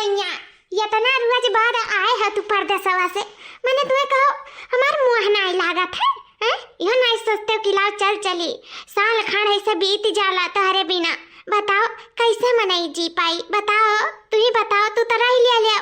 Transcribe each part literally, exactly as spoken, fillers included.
सैया, इतना रोज बाद आए ह तू परदेसवा से, मने तुहे कहो हमार मुँह नाई लागत है, हैं? इहो नाई सोचते हो कि लाओ चल चली, साल खान ऐसे बीत जाला तोहरे बिना। बताओ कैसे मनई जी पाई, बताओ, तू ही बताओ, तू तो रह लिया ले,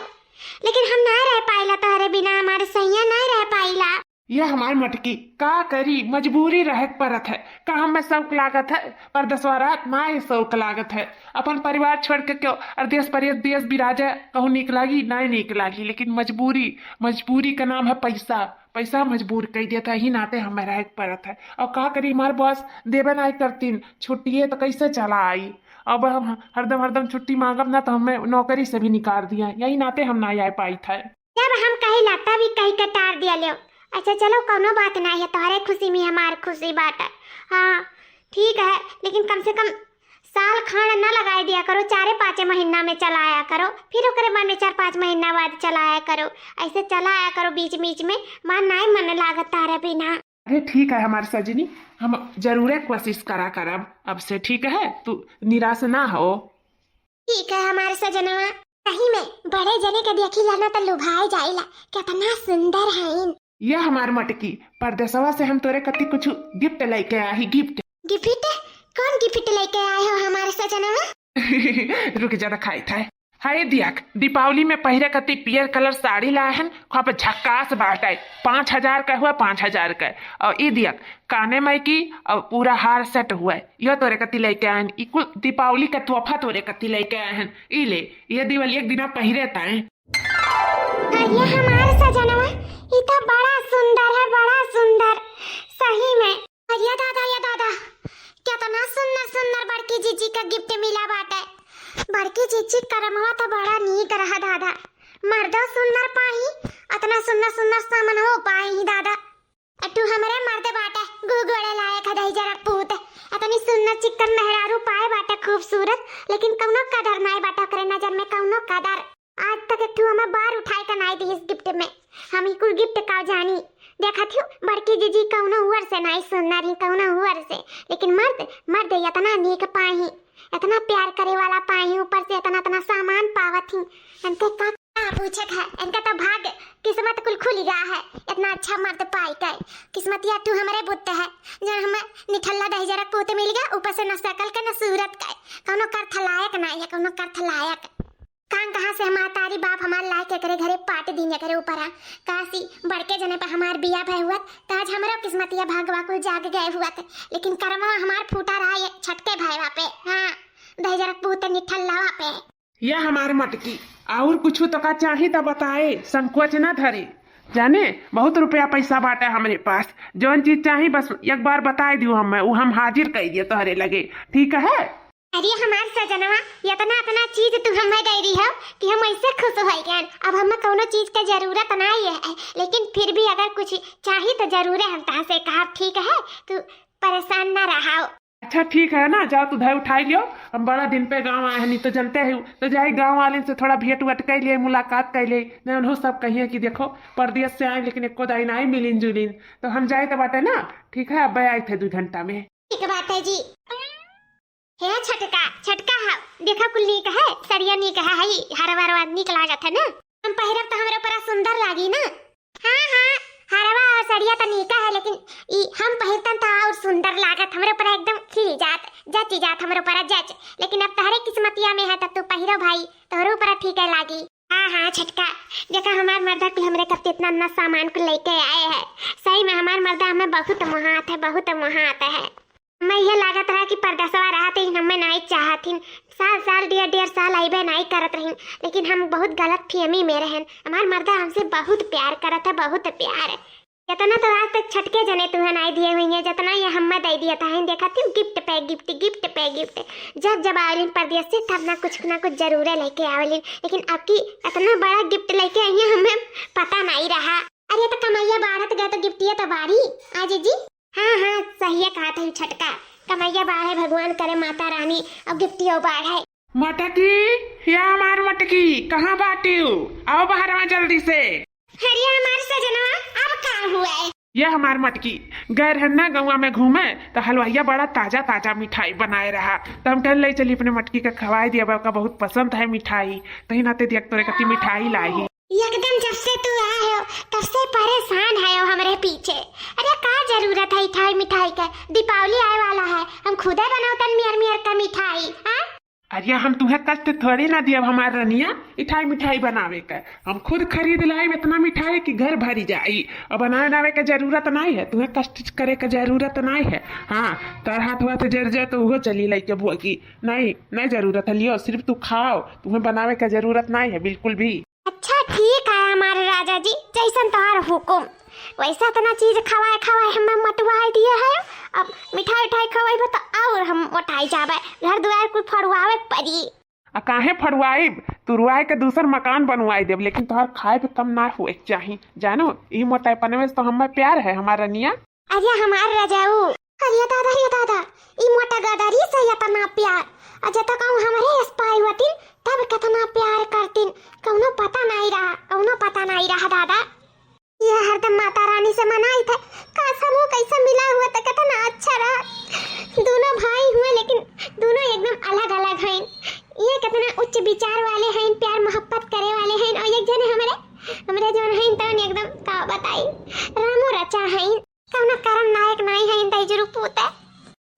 लेकिन हम ना रह पाइला तोहरे बिना, हमारे सैया ना रह पाइला। यह हमार मटकी का करी, मजबूरी रहे के परत है। काम में शौक लागत है, परदेसवा रहत नाई शौक लागत है। अपन परिवार छोड़ के क्यों और देश परदेस बिराजे, कहूँ नीक लागी, नाई नीक लागी, लेकिन मजबूरी, मजबूरी का नाम है पैसा। पैसा मजबूर कई देता, ही नाते हमें रहे के परत है। और का करी, हमार बॉस देबे नाई करतीन, छुट्टिए तो कैसे चला आई। अब हम हरदम हरदम छुट्टी मांगब ना तो हमें नौकरी से भी निकाल दिया, यही नाते हम ना आ पाई थे। जब हम कहिला तब ही कही के टार दिया लेव। अच्छा चलो कौनो बात नाई है, तोहरे खुशी में हमार खुशी बाटे। हाँ ठीक है, लेकिन कम से कम साल खान न लगाए दिया करो, चारे पाँचे महीना में चलाया करो, फिर ओकरे बाद में चार पाँच महीना बाद चलाया करो, ऐसे चलाया करो बीच बीच में, मन नाई मन लागत तारे बिना। अरे ठीक है हमार सजनी, हम जरूरे कोशिश करा करब अब से, ठीक है, तू निराश ना हो। ठीक है हमार सजनवा, सही में बड़े जने के देखी ला ना तो लुभाए जाइला, कितना सुंदर हईन। यह हमार मटकी, परदेसवा से हम तोरे कती कुछ गिफ्ट लेके आही, गिफ्ट। गिफ्ट? कौन गिफ्ट लेके आए हो हमार सजनवा? रुक जा, दिखाई था। हाय दियक, दीपावली में पहिरे कती पियर कलर साड़ी लाए हन, खूब झक्कास बाटे, पाँच हजार का हुआ, पाँच हजार का। और ई दियक, काने में की और पूरा हार सेट हुआ है, यह तोरे कती लेके आए हन, ई कुल दीपावली का तोहफा तोरे कती लेके आए हन। ई ले, ये दिवाली एक दिना पहिरे ताए। अरे हमार सजनवा, ई तो बड़ा सुंदर है, बड़ा सुंदर, सही में। अरे दादा, ये दादा, कितना सुंदर सुंदर बड़की जीजी का गिफ्ट मिला बाटे। बड़की जीजी करमवा तो बड़ा नीक रहा दादा, मर्दो सुंदर पाई, अतना सुंदर सुंदर सामनवो पाई ही दादा। अ तू हमरे मर्द बाटे, गुगोड़े लायक है दहिजरा पूत। अतनी सुंदर चिक्कन मेहरारू पाए बाटे खूबसूरत, लेकिन कौनो कदर नाई बाटे ओकरे नजर में, कौनो कदर। आज तक एक ठू हमें बार उठाए का नाई दिहिस गिफ्ट में। हम ई कुल गिफ्ट का जानी। देखत हूँ बड़की जीजी कौनो हुअर से नाई सुंदर ही, कौनो हुअर से, लेकिन मर्द, मर्द इतना नीक पाही, इतना प्यार करे वाला पाही, ऊपर से इतना, इतना सामान पावत ही। इनके का का पूछे है, इनका तो भाग किस्मत कुल खुल गया है, इतना अच्छा मर्द पाई के। किस्मतिया तू हमरे बुत्ते है, जो हमें निठल्ला दहिजरा पूत मिल गया, ऊपर से न शकल के न सूरत के, कौनो कर्थ लायक ना है, कौनो कर्थ लायक। कान कहाँ से हमार तारी बाप हमार लायक एकरे घरे पाट दीन एकरे ऊपर आ। काशी बड़के जने पर हमार बिया भय हुअत, तो आज हमरो किस्मतिया भागवा कुल जाग गए हुअत, लेकिन करमवा हमार फूटा रहा ये छटके भयवा पे। हाँ, दहिजरा पूत निठल्लावा पे। यह हमार मटकी, और कुछ तो का चाही तो बताए, संकोच ना धरे। जाने, बहुत रुपया पैसा बाटे हमरे पास, जौन चीज चाही बस एक बार बताए दियो हमें, उ हम हाजिर कर दिए तोहरे लगे, ठीक है? अरे हमार सजनवा, इतना, इतना चीज तू हमें दे रही हो कि हम ऐसे खुश हो गए। अब हमें कौनो चीज के जरूरत नहीं है, लेकिन फिर भी अगर कुछ चाही तो जरूरे हम तहसे कहब, ठीक है? तू परेशान ना रहाओ। अच्छा ठीक है ना, जाओ तू धै उठाई लियो, हम बड़ा दिन पे गाँव आए हनी तो जनते हो, तो जाई गाँव वाले से थोड़ा भेंट वेंट कर लिए, मुलाकात कर लिए, नहीं उन्हों सब कहिए कि देखो परदेस से आए लेकिन एको दाई नाई मिलिन जुलिन, तो हम जाए तो बाटे ना। ठीक है, अब आए थे दो घंटा में। ठीक बात है जी। हे छटका, छटका हाव, देखा कुल नीक है, सड़िया नीक है, हई हरवा हरवा नीक लागत है ना, हम पहिरब तो हमरे ऊपर सुंदर लागी ना। हाँ, हाँ, हरवा और सड़िया तो नीका है, लेकिन ई हम पहिरतन तो और सुंदर लागत, हमरे ऊपर एकदम खिल जात, जच जात हमरे ऊपर जच। लेकिन अब तहरे किस्मतिया में है, तब तू पहिरो भाई, तोहरे ऊपर ठीक है लागी। हाँ, हाँ, छटका, देखा हमार मर्दा कुल हमरे खातिर इतना, इतना सामान कुल लेके आए है। सही में हमार मर्दा हमें बहुत मोहात है, बहुत मोहात है। मैं ये लागत रहा कि परदेसवा रहत ही हमें नाई चाहत हिन, साल साल डेढ़ डेढ़ साल अइबे नाई करत रहिन, लेकिन हम बहुत गलत फहमी में रहन। हमार मर्दा हमसे बहुत प्यार करत है, बहुत प्यार। इतना तो आज तक छटके जने तुहे नाई दिए हुई है, जितना ये हमें दे दिया था। देखत ही गिफ्ट पे गिफ्ट, गिफ्ट पे गिफ्ट। जब जब आवेलिन परदेस से, तब ना कुछ ना कुछ जरूरे लेके आवेलिन, लेकिन अब की इतना बड़ा गिफ्ट लेके आई है, हमें पता नाई रहा। अरे तो कमैया बाढ़त गए तो गिफ्टिया तो बाढ़ी। आ जीजी, हाँ, हाँ, सहिए कहत है छटका, कमैया बाढ़े भगवान करे माता रानी, और गिफ्टियो बाढ़े। मटकी, या हमार मटकी, कहाँ बाटिउ? आओ बाहर आ जल्दी से। अरे हमार सजनवा, अब का हुआ है? ये हमार मटकी, गए रहन ना गौवा में घूमे, तो हलवाइया बड़ा ताजा ताजा मिठाई बनाए रहा, तो हम कहन, "ले चली अपने मटकी के खवाए दिया, ओका बहुत पसंद है मिठाई।" तही नाते देख तोरे कती मिठाई लाई। एकदम जब से तू आए हो, तब से परेशान है हो हमरे पीछे। अरे का जरूरत है मिठाई मिठाई के, दीपावली आए वाला है, हम खुदे बनावतन मियर मियर का मिठाई। हाँ, अरे हम तुम्हें कष्ट थोड़ी ना दियब हमार रनिया, मिठाई मिठाई बनावे के। हम खुद खरीद लाइब इतना मिठाई कि घर भरी जाई। और बनावे बनावे के जरूरत नहीं है, तुम्हें कष्ट करे के जरूरत नहीं है। हाँ, तोर हाथ हुआ तो जर जाए तो वो चली लइके भोगी। नहीं, नहीं जरूरत है, लियो सिर्फ तू खाओ, तुम्हें बनावे के जरूरत नहीं है बिल्कुल भी। अच्छा ठीक है हमारे राजा जी, जैसन तोहार हुकुम। वैसे इतना चीज खवाए खवाए हमें मोटवाए दिए है, अब मिठाई उठाई खवाइबो तो और हम मोटाई जाबे, घर दुआर कुल फड़ुआवे पड़ी। आ काहे फड़ुआइब, तुरवाए के दूसर मकान बनवाई देब, लेकिन तोहार खाए पे कम ना हुए के चाही, जानो। ई मोटापनवे से तो हमें प्यार है हमार रनिया। अरे हमार रजाऊ, अरे दादा रे दादा, ई मोटा गदरी से इतना प्यार। अजे तो कहूँ हमरे यस पाई होतिन, तब कितना प्यार करतिन, कौनो पता नहीं रहा, कौनो पता नहीं रहा दादा। ये हरदम माता रानी से मनाई थे, काश हमहू कैसे मिला हुआ तो कितना अच्छा रहा। दोनों भाई हुए लेकिन दोनों एकदम अलग अलग हैं। ये कितना उच्च विचार वाले हैं, प्यार मोहब्बत करे वाले हैं, और एक जने हमरे, हमरे जौन हैं तौन एकदम का बताई, रामो रचा हैं। कौनो करम नायक नाई है दहिजरू पूते।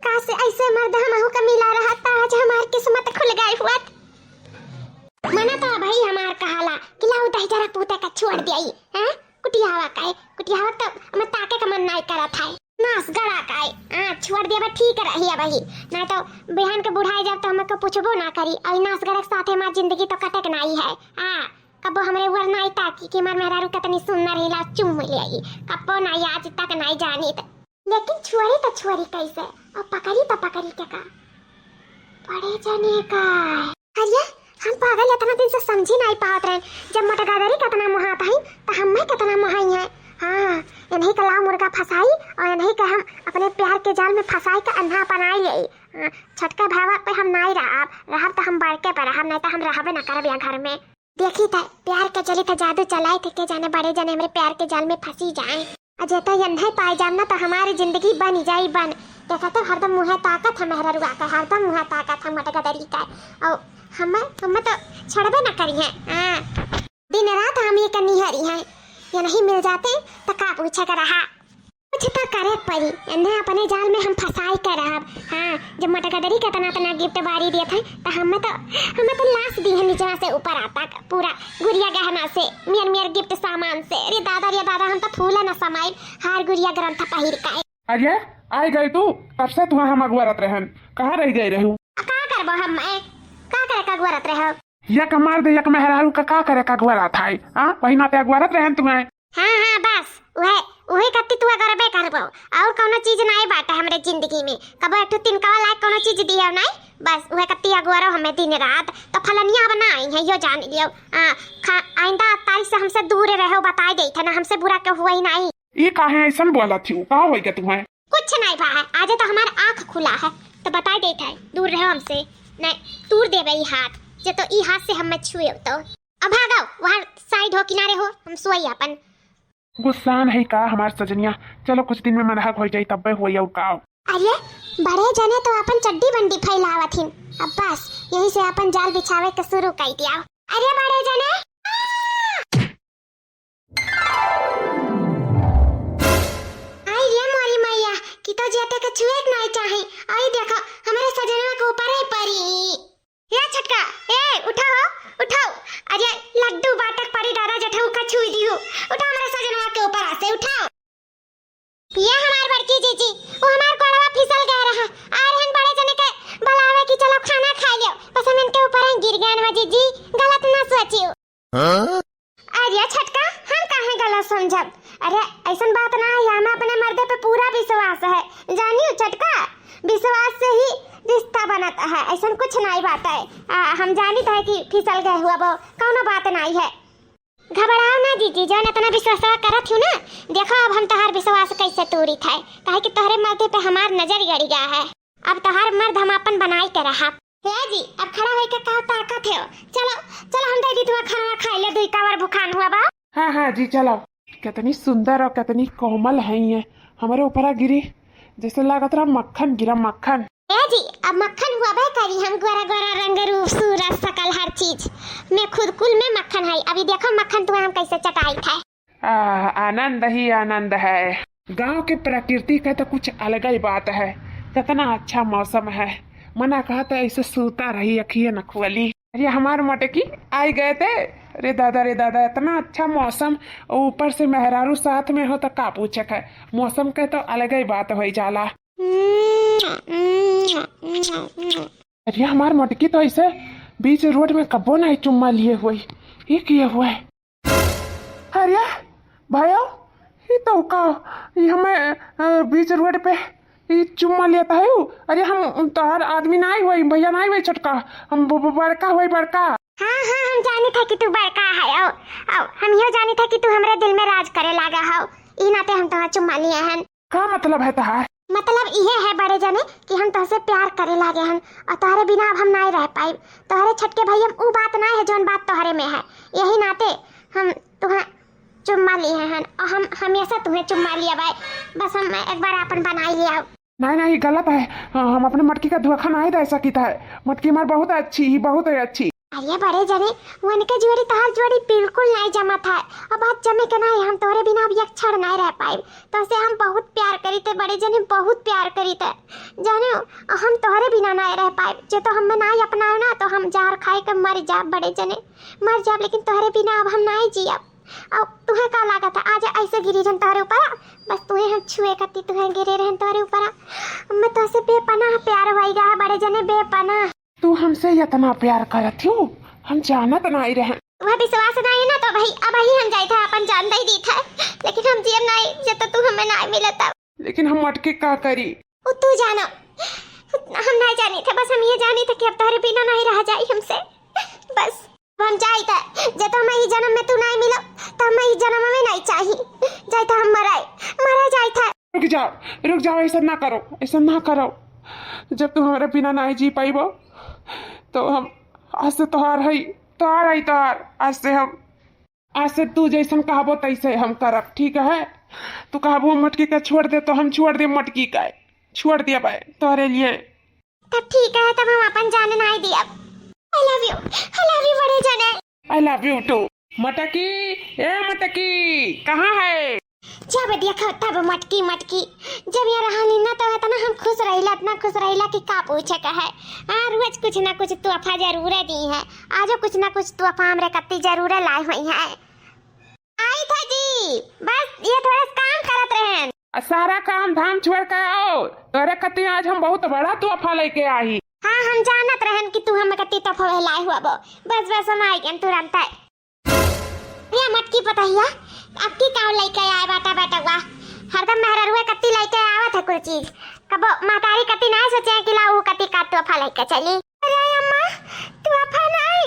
काश ऐसे मर्द हमहू का मिला रहत, आज हमार किस्मत खुल गई हुअत। मना तो भाई हमार कहाला कि लाऊ दहिजरा पूते का छोड़ दियाई, हैं? कुटियावा का है, कुटियावा तो हमें ताके का मन नाई करत है। नास गड़ा का है, हाँ, छोड़ दिया बा ठीक रही है भाई। ना तो बिहान के बुढ़ाई जब तो हमको पूछबो ना करी, और नास गड़ा के साथे हमार जिंदगी तो कटे के नाई है। हाँ, कब्बो हमरे ऊपर नाई ताकी कि हमार मेहरारू कितनी सुंदर है, ला चुम ले आई। कब्बो नाई, आज तक नाई जानी त। लेकिन छुअरी त छुअरी कैसे, और पकड़ी त पकड़ी के का? बड़े जने का। अरे, हम पागल इतना दिन से समझी नहीं पावत रहे, जब मोटगदरी कितना मुहात है, त हमें कितना मुहाई है। हाँ, इन्हीं के लाव मुर्गा फंसाई और इन्हीं के हम अपने प्यार के जाल में फंसाई के अंधा बनाई ले। हाँ, छोटका भावा पे हम नहीं रहब, रहब त हम बड़के पे रहब, नहीं त हम रहबे ना करब यहाँ घर में। देखी त प्यार के जली त जादू चलाई थे, के जाने बड़े जने हमरे प्यार के जाल में फंसी जाए। अजय तो यन्हे पाए जाब ना तो हमारी जिंदगी बन जाई बन। देखा तो हरदम मुँहे ताकत है मेहररुआ का, हरदम मुँहे ताकत है मोटगदरी का। और हमें, हमें तो छड़बे ना करी है। हाँ, दिन रात हम ये कनी हरी हैं, ये नहीं मिल जाते तो का पूछे का रहा। कुछ तो करे पड़ी, इन्हें अपने जाल में हम फंसाई के रहब। हाँ, जब मोटगदरी के इतना, इतना गिफ्ट बारी दिए थे, तो हमें तो, हमें तो लाश दी है नीचवा से ऊपर आता, पूरा गुरिया गहना से, मियर, मियर गिफ्ट सामान से। अरे दादा, रे दादा, हम तो फूला न समाइल, हार गुरिया ग्रंथ पहिर का। अरे, आइ गई तू, कब से तुहा हम अगुआरत रहन, कहाँ रह गए रहू? आ, का करबो हम, ए, का करे का अगुआरत रहो? एक मर्द एक मेहरारू का, का करे का अगुआरत है? हाँ, वही नाते अगुआरत रहन तुम्हें। हाँ, हाँ, बस, उहे, उहे कत्ती तू अगरबे करबो। और कौनो चीज नाई बाटे हमरे जिंदगी में। कबो एक ठो तिनकवा लायक कौनो चीज दियो नाई, बस उहे कत्ती अगुआरो हमें दिन रात। तो फलनिया अब ना आई है, यो जान लियो। आ, खा-, आइंदा तारीख से हमसे दूर रहो, बताई देई थे ना, हमसे बुरा के हुआ ही नाई। ई काहे ऐसन बोलत ही? का होई गया तुम्हें? कुछ नाई बा है, आज तो हमार आँख खुला है, तो बताई देई थे, दूर रहो हमसे, नाई, तूर देबे ई हाथ, जे तो ई हाथ से हमें छुए तो। अब भागो, वहाँ साइड हो, किनारे हो, हम सोई अपन। गुस्सान है का हमार सजनिया? चलो कुछ दिन में मनहक हो जाई, तब्बे होई और का। अरे, बड़े जने तो अपन चड्डी बंडी फैलावत हिन। अब बस, यही से अपन जाल बिछावे के शुरू कर दिया। अरे बड़े जने, आई रे मोरी मैया, कि तो जेते के छुए के नहीं चाही। आई देखो, हमारे सजनवा के ऊपर ही पड़ी। ए छोटका, ए, उठाओ, उठाओ। अरे, लड्डू बाटक पड़ी दादा, जेठऊ का छुई दिहू। उठाओ, हमारे सजनवा के ऊपर आसे, उठाओ। ये हमार बड़की जीजी, वो हमार गोड़वा फिसल गए रहा। आ रहन बड़े जने के बुलावे कि चलो खाना खा लियो। बस हम इनके ऊपर ही गिर गए ना जीजी, गलत ना सोचियो। हाँ? अरे छोटका, हम काहे गलत समझब? अरे, ऐसन बात ना है, हमें अपने मर्दे पे पूरा विश्वास है। जानियो छोटका, विश्वास से ही रिश्ता बनत है, ऐसन कुछ नाई बात है। आ, हम जानित है कि फिसल गए हुआ बो, कौनो बात नाई है। घबराओ ना जीजी, जौन इतना विश्वास करत हूँ ना, देखो अब हम तोहार विश्वास कैसे तोड़ित है, काहे कि तोहरे मर्दे पे हमार नजर गड़ी गया है। अब तोहार मर्द हम अपन बनाई के रहब। हे जी, अब खड़ा होइके का ताकत है? चलो, चलो हम दे दी तुम्हें खाना खाए ले, दुई कावर भुखान हुआ बा। हाँ, हाँ जी, चलो। कितनी सुंदर और कितनी कोमल है ये, हमरे ऊपरा गिरी, जैसे लागत रहा मक्खन गिरा, मक्खन। ए जी, अब मक्खन हुआ बे करी, हम गोरा गोरा रंग रूप सूरत सकल हर चीज में खुद कुल में मक्खन है। अभी देखो मक्खन तुम्हें हम कैसे चटाई थे। आह, आनंद ही आनंद है। गांव के प्रकृति का तो कुछ अलग ही बात है, कितना अच्छा मौसम है। मना कहा तो ऐसे सूता रही, अखिए न खोली। अरे हमार मटकी आई गए थे। अरे दादा, रे दादा, इतना अच्छा मौसम, ऊपर से मेहरारू साथ में हो तो का पूछे है। मौसम के तो अलग ही बात हो जाला। अरे हमार मटकी तो ऐसे बीच रोड में कब्बो नहीं चुम्मा लिए हुए, ये किए हुए। अरे भायो, ये तो का, ये हमें, अ, बीच रोड पे ये चुम्मा लेता है यू? अरे हम तोहार आदमी नाई होई, भैया नाई होई छोटका, हम ब-, ब-, बड़का होई, बड़का। हाँ, हाँ, हम जानी था कि तू बड़का है। आओ, आओ, हम यो जानी था कि तू हमरे दिल में राज करे लागा हो, ई नाते हम तोहार चुम्मा लिए हन। का मतलब है तोहार? मतलब इहे है बड़े जने कि हम तोहसे प्यार करे लागे हन और तोहरे बिना अब हम नाई रह पाइब। तोहरे छटके भैया ऊ बात ना है जौन बात तोहरे में है, यही नाते हम तुहें चुम्मा लिए हन और हम हमेशा तुहें चुम्मा लिया बाय। बस हम एक बार आपन बनाई लिया। नहीं, नहीं, गलत है। हाँ, हम अपने मटकी का धोखा नहीं दे सकित है। मटकी हमार बहुत अच्छी ही, बहुत ही अच्छी। अरे बड़े जने, उनके जोड़ी तोहार जोड़ी बिल्कुल नहीं जमत है। अब बात जमे के नहीं, हम तोहरे बिना अब एक क्षण नहीं रह पाइब। तोहसे हम बहुत प्यार करी थे बड़े जने, बहुत प्यार करी थे। जाने, हम तोहरे बिना नहीं रह पाइब। जे तो हमें नहीं अपनाए ना तो हम जहर खाए के मर जाब बड़े जने, मर जाब, लेकिन तोहरे बिना अब हम नहीं जियब। अब तुहें का लागत है, आज ऐसे गिरी रहन तोहरे ऊपर, बस तुहें हम छुए खातिर तुहें गिरे रहन तोहरे ऊपर। मैं तोहसे बेपनाह प्यार होई गा है बड़े जने, बेपनाह। तू हमसे इतना प्यार करत हो, हम जानत नहीं रहे। वह विश्वास नहीं ना तो भाई, अब ही हम जाइत है, अपन जान दे दीत है, लेकिन हम जियब नहीं, जब तक तू हमें नहीं मिले तब। लेकिन हम मटकी का करी? वो तू जानो, हम नहीं जानी थे, बस हम ये जानी थे कि अब तोहरे बिना नहीं रहा जाई हमसे, बस। अब हम जाइत है, जब तो हमें इस जन्म में तू नहीं मिलो, तो हमें इस जन्म में नहीं चाहिए। जाइत है हम मराए, मरा जाइत है। रुक जाओ, रुक जाओ, ऐसा ना करो, ऐसा ना करो। जब तू हमारे बिना नहीं जी पाइबो, तो हम आज से तोहार है, तोहार है, तोहार। आज से हम, आज से तू जैसन कहबो तैसे हम करब, ठीक है? तू कहबो मटकी का छोड़ दे तो हम छोड़ दे मटकी का, छोड़ दिया भाई तोहरे लिए। तब ठीक है, तब हम अपन जान नहीं दियब। I love you, I love you बड़े जने। I love you too। मटकी, ए मटकी, कहाँ है? जब देखो तब मटकी मटकी। जब यहाँ रहली ना तो इतना हम खुश रहिला, इतना खुश रहिला कि का पूछे का है। हाँ, रोज कुछ ना कुछ तोहफा जरूरे दी है। आजो कुछ ना कुछ तोहफा हमरे कत्ती जरूरे लाए हुई है। आई था जी, बस ये थोड़ा सा काम करत रहन। आ सारा काम धाम छोड़ के आओ, तोरे कत्ती आज हम बहुत बड़ा तोहफा लेके आई। हाँ, हम जानत रहन कि तू हमें कत्ती तोहफा लाए हुआ बो। बस, बस, हम आई गए तुरंत है। ये मटकी पतहिया, अब की का लेके आए बाटा बेटवा? हरदम मेहररुए कत्ती लेके आवत है कुल चीज। कबो महतारी कत्ती नहीं सोचे कि ला ऊ कत्ती का तोहफा लेके चली। अरे अम्मा, तोहफा नहीं,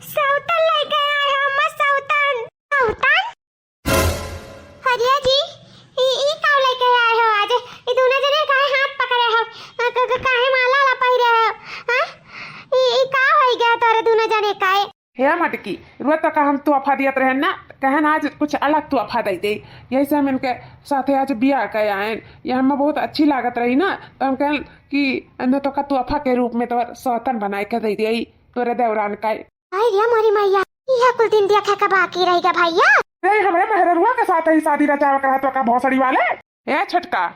सौतन लेके आए हो अम्मा, सौतन। सौतन? अरे जी, ई, ई का लेके आए हो आज? ई दोनों जने काहे हाथ पकड़े हो? अ, क-, क-, काहे माला ला पहिरे हो? हाँ? ई, ई का होई गया तोरे दोनों जने काहे? हे मटकी, रुआ तो का हम तोहफा दियत रहन ना, कहन आज कुछ अलग तोहफा दे दे, यही से हम इनके साथे आज बियाह के आएन। ये हमें बहुत अच्छी लागत रही ना, तो हम कहन कि इन्हें तो का तोहफा के रूप में तो सौतन बनाए के दे दे तोरे देवरान का। आई रे मोरी मैया, इहे कुल दिन देखे के बाकी रह गया भैया। रे, हमरे मेहररुआ के साथ ही शादी रचावे के रहा तो का भोसड़ी वाले? ए छोटका,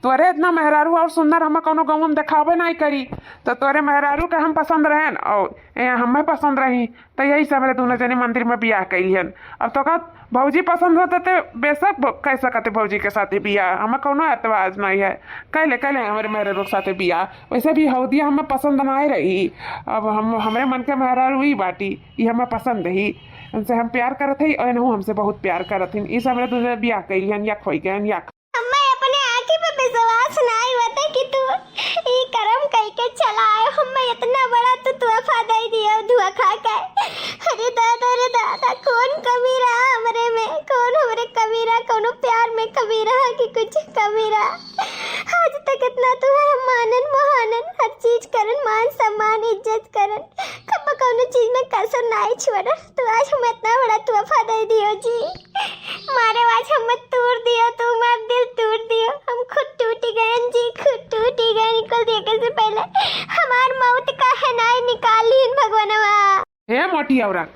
तोरे इतना मेहरारू और सुंदर हमें कौनो गाँव में देखावे नहीं करी, तो तोरे मेहरारू के हम पसंद रहन और ए हमें पसंद रही, तो यही से हमरे दोनों जने मंदिर में बियाह कैलियन। अब तो का भौजी पसंद होते तो बेशक ब-, कह सकते भौजी के साथ ही बियाह, हमें कौनो एतराज नहीं है। कैले, कैले हमरे मेहरारू के साथ बियाह। वैसे भी हौदिया हमें पसंद ना रही। अब हम, हमरे मन के मेहरारू ई बाटी, ई हमें पसंद ही। इनसे हम प्यार करत हई और इनहू हमसे बहुत प्यार करत हईन। इस हमरे दूसरे बियाह कइलियन या खोई गयन या हमें अपने आँखी पे विश्वास नाई होता कि तू ई करम कइके चला आयो। हमें इतना बड़ा तू तोहफा दे दियो धोखा के। अरे दादा रे दादा, कौन कमी रहा हमरे में, कौन हमरे कमी रहा, कौनो प्यार में कमी रहा कि कुछ कमी रहा? आज तक इतना तू है मानन, महानन, हर चीज करन, मान सम्मान, इज्जत करन, कब कौनो चीज में कसर नाई छोड़न। तू आज हमें इतना बड़ा तोहफा दे दियो जी। मारे आज हम तूर दियो, तू हमार दिल तूर दियो। हम खुद टूटी गयन जी, खुद टूटी गयन। कुल देखे से पहले हमार मौत काहे नाई निकालिन भगवानवा। हे मोटी औरत,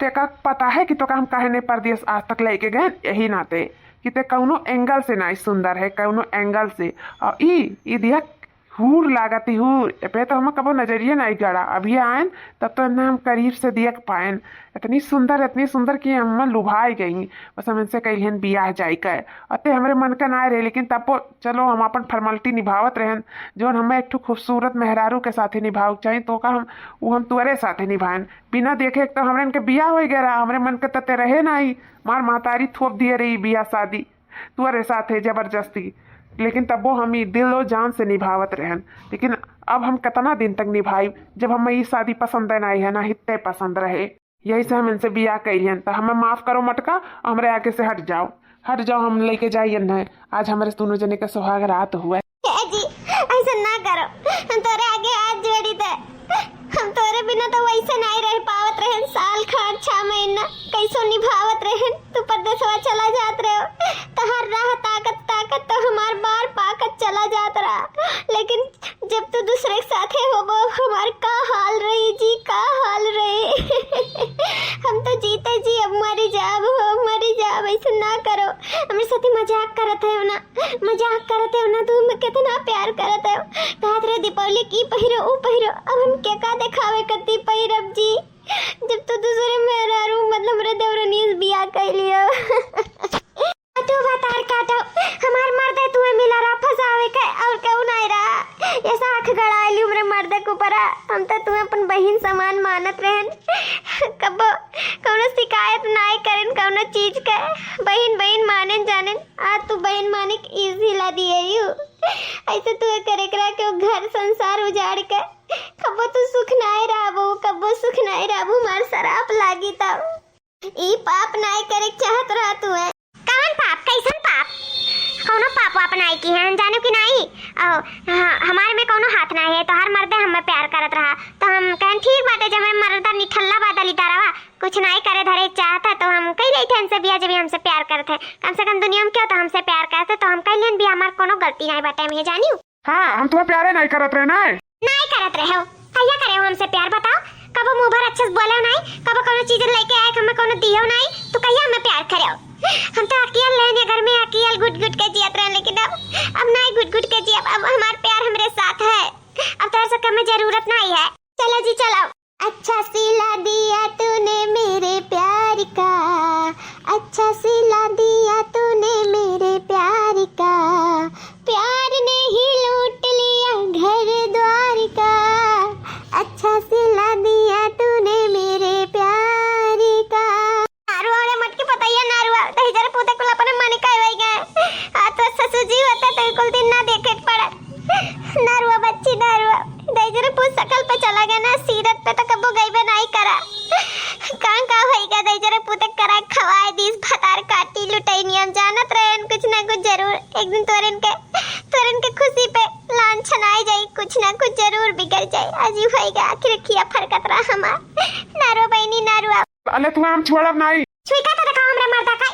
तेका पता है कि तोका हम काहे नहीं परदेस आज तक लेके गए? यही नाते कि ते कौनो एंगल से नाई सुंदर है, कौनो एंगल से। और ई, ई दिया हूर लागत ही हूर, ए पे तो हम कबो नजरिए नाई गड़ा। अभी आयन तब तो इन्हें हम करीब से देख पायन। इतनी सुंदर, इतनी सुंदर कि हम लुभाई गई। बस हम इनसे कहिन बियाह जाई का। अते हमरे मन का ना रहे, लेकिन तब वो, चलो, हम अपन फॉर्मेलिटी निभावत रहन, जौन हमें एक ठो खूबसूरत मेहरारू के साथे निभावे के चाही, तो का हम, वो हम तुअरे साथे निभाएन। बिना देखे एक तो हमरे इनके बियाह हो गया रहा, हमरे मन के तते रहे नाई, मार महतारी थोप दिए रही बियाह शादी तुअरे साथे जबरदस्ती। लेकिन तब्बो हम ई दिल और जान से निभावत रहन। लेकिन अब हम कितना दिन तक निभाई, जब हमें ई शादी पसंद नाई है, ना हित्ते पसंद रहे। यही से हम इनसे बियाह कैलियन। तो हमें माफ करो मटका, हमरे आगे से हट जाओ, हट जाओ, हम लेके जाइए नहीं। आज हमारे दोनों जने का सुहाग रात हुआ। ए जी, ऐसा ना करो, हम तोरे आगे हाथ जोड़ी थे। हम तोरे बिना तो वैसे नहीं रह पावत रहन, साल खान छह महीना कैसो निभावत रहन। तू परदेसवा चला जात रहो, तोहर राह ताकत ताकत तो हमार बार पाकत चला जात रहा। लेकिन जब तू दूसरे के साथे होबो, हमार का हाल रही जी, का हाल रही। हम तो जीते जी अब मरी जाब हो, मरी जाब, ऐसे ना करो। हमरे साथे मजाक करत है ना, मजाक करत है ना, तू हमें कितना प्यार करत है। कहत रहे दीपावली की पहिरो, ऊ पहिरो, अब हम के का दिखावे कत्ती पहिरब जी, जब तू दूसरे मेहरारू, मतलब हमरे देवरनिया से बियाह कर लियो। तू भतार काटो, हमार मर्दे तुहे मिला रहा फंसावे के, और केहू नाई रहा। ऐसा आँख गड़ाए ली हमरे मर्दे के ऊपर। हम तो तुहे अपन बहिन समान मानत रहन, कबो कौनो शिकायत नाई करन कौनो चीज के। बहिन बहिन मानन जानन, आज तू बहिन माने के ईज हिला दिए यू। ऐसे तू करे करा के घर संसार उजाड़ के कबो तू सुख नाई रहबू, कबो सुख नाई रहबू, हमार सराप लागी तब। ई पाप नाई करे के चाहत रहा तू है। कवन पाप? कैसन पाप? कौनो पाप वाप नाई की है, हम जाने कि नाई। अहो, हाँ, हमारे में कौनो हाथ नाई है। तोहार मर्दे हमें प्यार करत रहा, तो हम कहन ठीक बाटे, जब हमें मर्दा निठल्ला बा दलिद्दरवा, कुछ नाई करे धरे चाहता, तो हम कही रही थे इनसे बिया, जब ये हमसे प्यार करत है। कम से कम दुनिया में क्यों तो हमसे प्यार करते, तो हम कह लेन बिया, हमार कौनो गलती नाई बाटे, हम ये जानियो। हाँ, हम तुम्हें प्यारे नाई करत रहे ना। नाई करत रहे हो, कहिया करे हो हमसे प्यार बताओ? कबो मुंह भर अच्छे से बोले हो नाई, कबो कौनो चीज लेके आए, हमें कौनो दियो नाई, तो कहिया हमें प्यार करे हो? हम तो अकेल रहने घर में अकेल घुट घुट के जियत रहे, लेकिन अब, अब नाई घुट घुट के जियब, अब हमार प्यार हमरे साथ है, अब तोहर से कमे जरूरत नाई है। चलो जी चलो। अच्छा सिला दिया तूने मेरे प्यार का, अच्छा सिला दिया तूने मेरे प्यार का, प्यार ने ही लूट लिया घर द्वार का, अच्छा सिला दिया तूने मेरे प्यार का। नारुआ रे मटकी पतैया नारुआ, दहिजर पूते कुल अपने मन का होई गए। आ तो ससुर जी होते तो कुल दिन ना देखे के पड़त। नारुआ बच्ची नारुआ, दहिजर पूत सकल पे चला गया ना, सीरत पे तो कबो गईबे नाई करा। का का होई गया दहिजर पूते करा खवाए दीस भतार काटी लुटई नियम जानत रहे कुछ ना कुछ जरूर एक दिन तोरन के, तोरन के खुशी पे लान छनाई जाई, कुछ ना कुछ जरूर बिगड़ जाई। अजीब होई गया आखिर खिया फरकत रहा हमार। नारुआ बहिनी नारुआ। अले तुम्हें हम छोड़ब नाई। छुई का तो दिखाओ हमरे मर्दा का,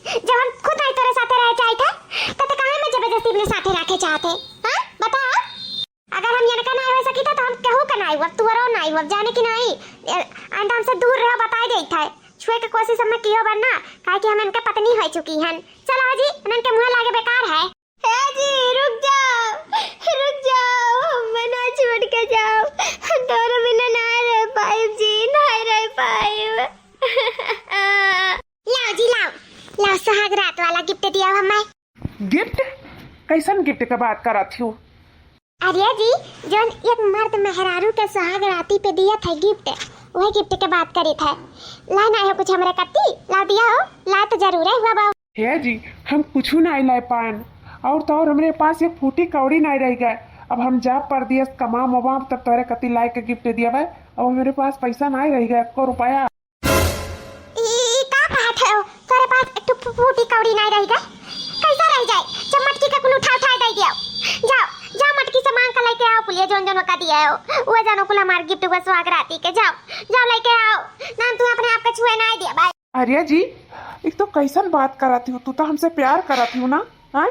जब हम खुद नाई तोरे साथे रहे चाहत है, तो ते काहे में जबरदस्ती अपने साथे रखे चाहत है? हाँ, बताओ। अगर हम इनका नाई हो सकी था, तो हम केहू का नाई हुआ, तुअरो नाई हुआ, जाने की नाई। ए, आइंदा हमसे दूर रहो, बताई देत है। छुए के कोशिश हमें कियो बरना, काहे कि हम इनके पत्नी हो चुकी हन। चलो जी, इनके मुँह लागे बेकार है। हे जी, रुक जाओ, रुक जाओ, हमें ना छोड़ के जाओ, हम तोरे बिना ना रह पाइब जी, ना रह पाइब। लाओ जी, लाओ, लाओ, सुहाग रात वाला गिफ्ट दिया हमें। गिफ्ट? कैसन गिफ्ट के बात करत हो? अरे जी, जौन एक मर्द मेहरारू के सुहाग राती पे दिया था गिफ्ट, वही गिफ्ट के बात करी था। लाए ना हो कुछ हमरे कत्ती? लाओ दिया हो, लाए तो जरूर है हुआ बाबू। हे जी, हम कुछ ना लाए पाएन, और तो और हमरे पास एक फूटी कौड़ी ना रह गए। अब हम जाब परदेस कमाम उमाम तब तोरे कत्ती लाए के गिफ्ट दिया भाई। अब हमरे पास पैसा ना रह गए, एको रुपया। ई, ई का कहत है हो? तोरे पास एक ठो फू-, फूटी कौड़ी नाई रही गए? कैसा रह जाए? जब मटकी का कुल उठा उठा दे दिया। जाओ, जाओ मटकी से मांग के लेके आओ, कुलिया जौन जौन का दिया हो। वो जानो कुल हमार गिफ्ट हुआ सुहाग राती के। जाओ, जाओ लेके आओ। नाम तू अपने आप का छुए नाई दिया भाई। अरे जी, ई तो कैसन बात करत हू, तू तो हमसे प्यार करत हू ना, हैं?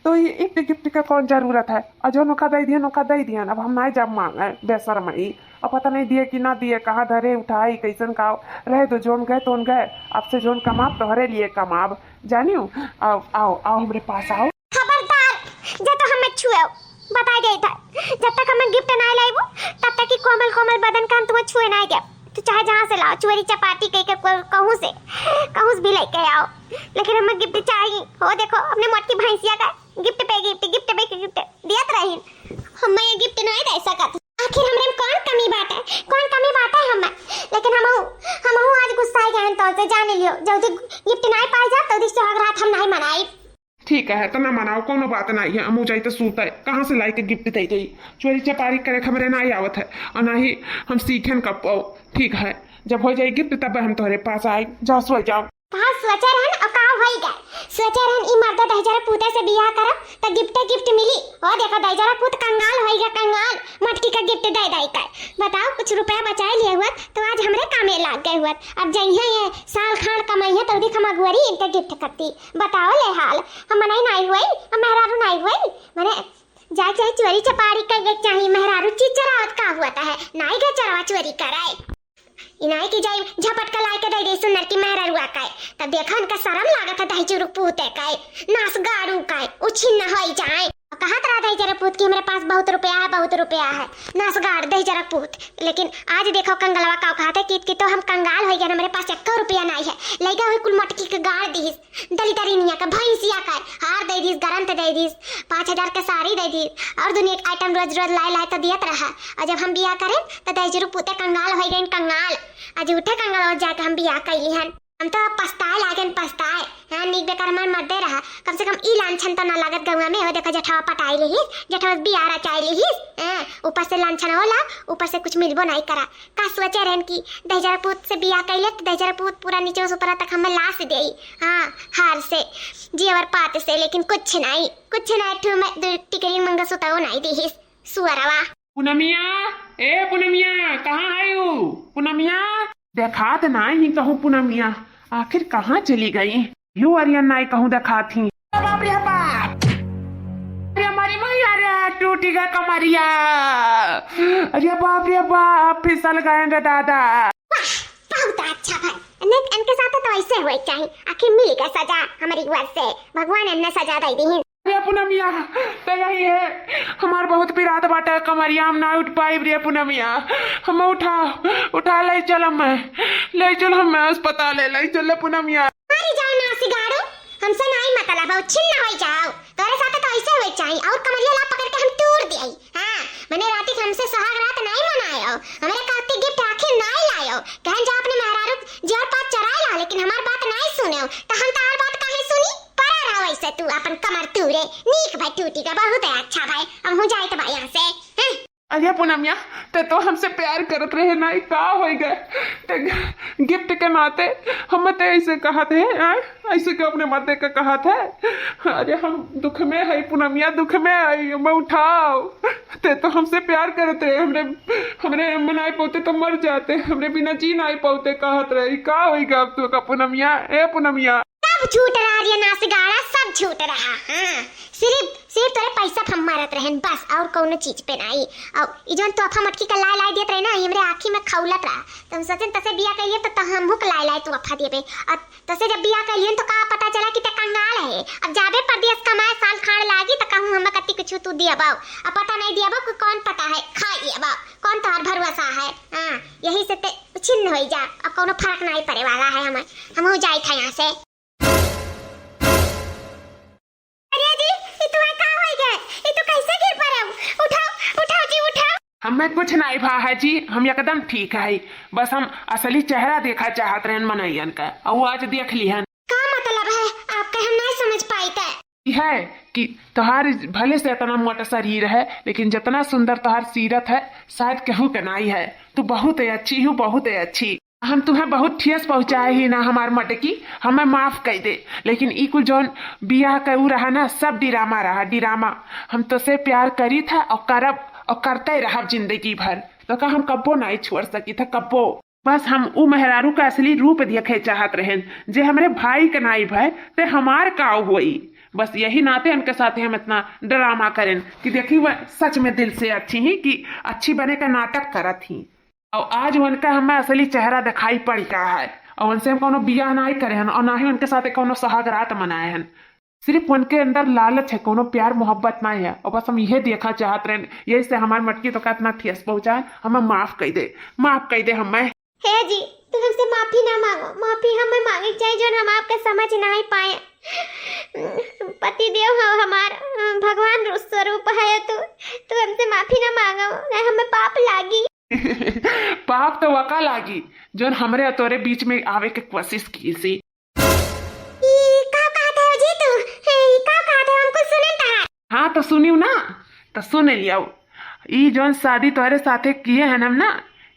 तो ई एक gift के कौन जरूरत है? और जौन ओका दे दिहन, ओका दे दिहन, अब हम नाई जाब मांगे, बेशरम ई। अब पता नहीं दिए कि ना दिए, कहाँ धरे उठाई, कैसन का, रहे दो, जौन गए तौन गए, अब से जौन कमाब तोहरे लिए कमाब, जानियो? आओ, आओ, आओ हमरे पास आओ। खबरदार, जे तो हमें छुएव, बताई देत है, जब तक हमें gift नाई लाइबो, तब तक कि कोमल कोमल बदन का हम तुम्हें छुए नाई देब। तू चाहे जहाँ से लाओ, चोरी चपाटी कह के को-, कहूँ से, कहूँ से भी लेके आओ, लेकिन हमें gift चाहिए। हो देखो, अपने मोटकी भैंसिया का gift पे gift, gift पे gift दियत रही, हमें ये gift नाई दे सकत। आखिर हमरे में कौन कमी बाटे, कौन कमी बाटे हमें? लेकिन हमहू, हमहू आज गुस्साई गए हैं तोसे, जान लियो, जल्दी gift नाई पाई जा, तो सुहाग रात हम नाई मनाई। ठीक है, तो ना मनाओ, कोनो बात नाई है। हमहू जाई तो सूते, कहाँ से लाई के gift दे जाई? चोरी चपारी करे के हमरे नाई आवत है, और ना ही हम सीखेन कब पाओ। ठीक है, जब हो जाई gift तब हम तोहरे पास आई। जाओ, सो जाओ। का सोचे रहन और का होई गए? सोचे रहन ई मर्दा दहिजरा पूते से बियाह करब त gift gift मिली। ओ देखो, दहिजरा पूत कंगाल होई गए, कंगाल, मटकी का gift दे दे के। बताओ, कुछ रुपया बचाए लिए हुआ तो आज हमरे कामे लाग गए हुआ। अब जइहे ये साल खान कमाइहे तो दिख हम अगुअरी इनके gift करती। बताओ ले हाल, हम मनई नाई हुई, हम मेहरारू नाई हुई, मने जाए चाहे चोरी चपारी कइले चाही, मेहरारू चीज चरावत का हुआ है, नाई गए चरवा चोरी कराए। ई नाई कि जाई झपट के लाए के दे दे सुन्नर की मेहरारुआ का, तब देखा उनका शर्म लागत है दहिजरू पूते का, नास गाड़ू का, उछिन्न होई जाए। कहत रहा दहिजरा पूत कि हमरे पास बहुत रुपया है, बहुत रुपया है, नास गाड़ दहिजरा पूत। लेकिन आज देखो कंगलवा का कहत है कि, कि तो हम कंगाल होई गए, हमरे पास एक्को रुपया नाई है, लइगा हुई कुल मटकी के गाड़ दीस। दलिदरिनिया का, भैंसिया का हार दे दीस, गरंत दे दीस, पाँच हजार के साड़ी दे दीस, और दुनिया के item रोज रोज लाए लाए तो दियत रहा। और जब हम बियाह करें तो दहिजरू पूते कंगाल हो गए, कंगाल। आज उठे कंगाल हो जाके हम बियाह कैली हन। हम तो अब पछताए लागेन, पछताए। हाँ, नीक बेकार हमार मर्दे रहा, कम से कम ई लांछन तो ना लागत गौवा में। हो देखो, जेठवा पटाई लिहिस, जेठवा बियाह रचाई लिहिस। हाँ, ऊपर से लांछन होला, ऊपर से कुछ मिलबो नहीं करा। का सोचे रहन कि दहिजरा पूत से बियाह कैले तो दहिजरा पूत पूरा नीचे से ऊपर तक हमें लाश देई। हाँ, हार से, जेवर पात से, लेकिन कुछ नहीं, कुछ नहीं। ठू में दो टिकरी मंगलसूत्र नहीं दीहिस, सुअरवा। पूनमिया, ए पूनमिया, कहाँ आयु? पूनमिया, देखात नाही कहूँ पूनमिया, आखिर कहाँ चली गई? यो अरिया नाई कहूँ देखात ही। बाप रे बाप, अरे हमारी मैया रे, टूटी गा कमरिया। अरे बाप रे बाप, फिसल गए रे दादा। वाह, बहुत अच्छा भाई। इनके साथ तो ऐसे हुए चाहिए, आखिर मिल गया सजा हमारी ओर से, भगवान इन्हें सजा दे दी। अरे पूनमिया, तो यही है, हमार बहुत पिरात बाटा कमरिया, हम ना उठ पाइब रे पूनमिया। हम उठा, उठा ले चल, हम ले चल, हम अस्पताल ले चल रे पूनमिया। मरी जाओ नासिगाड़ू, हमसे नाई मतलब हो, छिन्न होई जाओ। तोरे साथ तो ऐसे होए चाही, और कमरिया ला पकड़ के हम तूर दियाई। हाँ, मने राती के हमसे सुहाग रात नाई मनायो, हमरे खातिर gift आखिर नाई लायो। कहन जा अपने मेहरारू जेवर पात चराए ला, लेकिन हमार बात नाई सुने, तो हम तार बात काहे सुनी? परा रहो ऐसे तू अपन कमर तूरे। नीक भाई टूटी का, बहुत है अच्छा भाई, अब हूँ जाए तो भाई यहाँ से। हैं? अरे पूनमिया, ते तो हमसे प्यार करत रहे ना, ई का होई गए? ते gift के नाते हम ते ऐसे कहत है, हैं? ऐसे क्यों अपने मर्दे का कहत है? अरे हम दुख में है पूनमिया, दुख में है, मैं उठाओ। ते तो हमसे प्यार करत रहे, हमरे, हमरे मनाए पौते तो मर जाते, हमरे बिना जी नाई पौते कहत रहे। ई का होई गए अब तो का पूनमिया, ए पूनमिया? सब झूठ रहा रे नासिगाड़ा, सब झूठ रहा। हाँ, सिर्फ, सिर्फ तोरे पैसा पे हम मरत रहन बस, और कौनो चीज पे नाई। और ई जौन तोहफा मटकी का लाए लाए देत रहे ना, ई हमरे आँखी में खौलत रहा। तो हम सोचेन तसे बियाह कइले तो, तो हमहू के लाए लाए तोहफा देबे। और तसे जब बियाह कइलियन तो का पता चला कि ते कंगाल है। अब जाबे परदेस कमाए, साल खाड़ लागी तो कहूँ हमें कत्ती कुछ तू दियाबो। अब पता नहीं दियाबो कि कौन पता है, खा लियाबो। कौन तोहर भरोसा है? हाँ, यही से ते छिन्न होई जा। अब कौनो फर्क नहीं पड़े वाला है हमें। हमहू जाई था यहाँ से। अरे जी, ई तुम्हें का होई गए? ई तो कैसे गिर पड़े? उठाओ, उठाओ जी, उठाओ। हमें कुछ नहीं भा है जी, हम एकदम ठीक है। बस हम असली चेहरा देखा चाहत रहन मनैयन का, और वो आज देख लिहन। का मतलब है आपका, हम नहीं समझ पाई थे। ई है कि तोहार भले से इतना मोटा शरीर है, लेकिन जितना सुंदर तोहार सीरत है, शायद केहू के नाई है। तू बहुत ही अच्छी हूँ, बहुत ही अच्छी। हम तुम्हें बहुत ठेस पहुँचाए ही ना हमार मटकी, हमें माफ कर दे। लेकिन ई कुल जौन बियाह के ऊ रहा ना, सब डिरामा रहा, डिरामा। हम तोसे प्यार करी था और करब और करते रहब जिंदगी भर। तो का हम कब्बो नहीं छोड़ सकी था, कब्बो। बस हम उ मेहरारू का असली रूप देखे चाहत रहेन, जे हमरे भाई के नाई भय, ते हमार का होई। बस यही नाते उनके साथे हम इतना ड्रामा करेन कि देखी वह सच में दिल से अच्छी ही कि अच्छी बने का नाटक करत ही। और आज उनका हमें असली चेहरा दिखाई पड़ गया है। और उनसे हम कोनो बियाह नाई करे हन और ना ही उनके साथे कोनो सुहागरात मनाए हन। सिर्फ उनके अंदर लालच है, कोनो प्यार मोहब्बत नाई है। और बस हम यह देखा चाहत रहेन, यही से हमार मटकी तो का इतना ठेस पहुँचा है। हमें माफ कर दे, माफ कर दे हमें। हे जी, तू हमसे माफी ना मांगो, माफी हमें मांगे के चाहिए जो हम आपके समझ नाई पाए। पति देव हो हमार, भगवान रू-, स्वरूप है तू, तू हमसे माफी ना मांगो, नहीं हमें पाप लागी। पाप तो वका लागी, जोन हमरे और तोरे बीच में आवे के कोशिश की सी। ई का कहत हो जी तू? हे, ई का कहत हो? हम कुछ सुने तहार। हाँ, तो सुनियो ना, तो सुन लियाओ। ई जोन शादी तोहरे साथे किए हैं हम ना,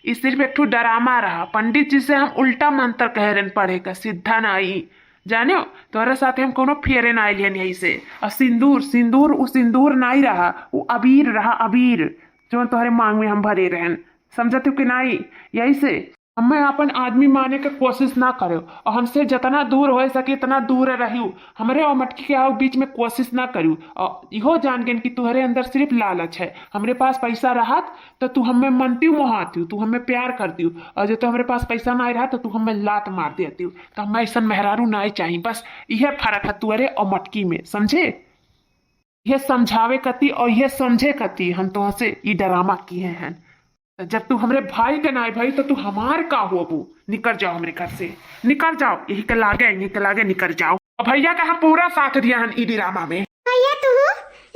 ई सिर्फ एक ठो डरामा रहा। पंडित जी से हम उल्टा मंत्र कह रहे पढ़े का, सीधा नाई। जाने हो, तोहरे साथे हम कोनो फेरे नाई लियन यही से। और सिंदूर, सिंदूर, उ सिंदूर नाई रहा, उ अबीर रहा, अबीर, जोन तोहरे मांग में हम भरे रहन। समझत हो कि नाई? यही से हमें अपन आदमी माने के कोशिश ना करेउ और हमसे जितना दूर हो सके इतना दूर रहियो। हमरे और मटकी के आओ बीच में कोशिश ना करियो। और इहो जान गेन कि तुहरे अंदर सिर्फ लालच है। हमरे पास पैसा रहत तो तू हमें मनतियो मोहातियो, तू हमें प्यार करतियो। और जो तो हमरे पास पैसा ना रहत तो तू हमें लात मार देतियो। तो हमें ऐसा मेहरारू ना चाहिए। बस यह फर्क है तुहरे और मटकी में, समझे? यह समझावे कती और यह समझे कती हम तोहसे ई डरामा किए हैं। तो जब तू हमरे भाई के नाई भाई तो तू हमार का होबू? निकर जाओ हमरे घर से, निकर जाओ, यही के लागे, यही के लागे निकर जाओ। और भैया का हम पूरा साथ दिया हन ई डरामा में। भैया तू,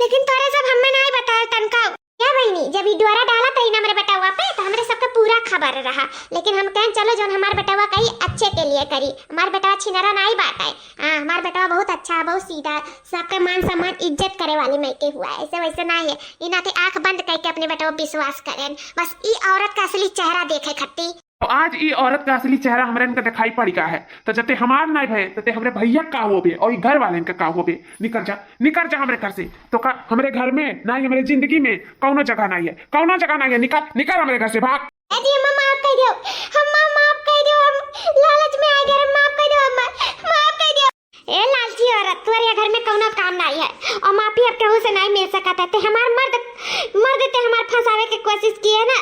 लेकिन तोरे सब हमें नाई बताए तनका। क्या बहिनी, जब ई डोरा डाला तई ना हमरे बेटवा पे, तो हमरे सबके पूरा खबर रहा। लेकिन हम कहें, चलो, जोन हमार बेटवा कही, अच्छे के लिए करी। हमार बेटवा छिनरा नाई बात है। हाँ, हमार बेटवा बहुत अच्छा है, बहुत सीधा है, सबके मान सम्मान, इज्जत करे वाली माई के हुआ है, ऐसे वैसे ना है। ई नाते आंख बंद करके अपने बेटवा पे विश्वास करें, बस ई औरत का असली चेहरा देखे खत्ती। तो आज ई औरत का असली चेहरा हमरे इनका दिखाई पड़ गया है। तो जते हमार नाई भय, तते हमरे भैया का होबे और ई घर वाले इनका का होबे। निकर जा, निकर जा हमरे घर से। तो का हमरे घर में ना ही हमरे जिंदगी में कौनो जगह नहीं है, कौनो जगह नहीं है। निकर, निकर हमरे घर से, भाग। ए जी, हमें माफ कर दियो, हमें माफ कर दियो, हम लालच में आ गए, माफ कर दियो, हमें माफ कर दियो। ए लालची औरत, तोरे घर में कौनो काम नहीं है और माफी अब केहू से नहीं मिल सकत है। ते हमार मर्द, मर्द ते हमार फंसावे के कोशिश किए ना,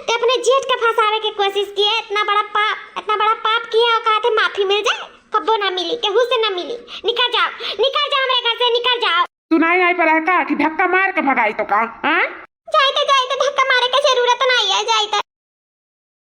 ते अपने जेठ के फंसावे के कोशिश किए। इतना बड़ा पाप, इतना बड़ा पाप किए और कहते माफी मिल जाए, कब्बो ना मिली, केहू से ना मिली। निकल जाओ, निकल जाओ हमरे घर से, निकल जाओ। तू नहीं आई पर है का कि धक्का मार के भगाई तो का, हाँ? जाइते, जाइते धक्का मारे के जरूरत नहीं है, जाइते।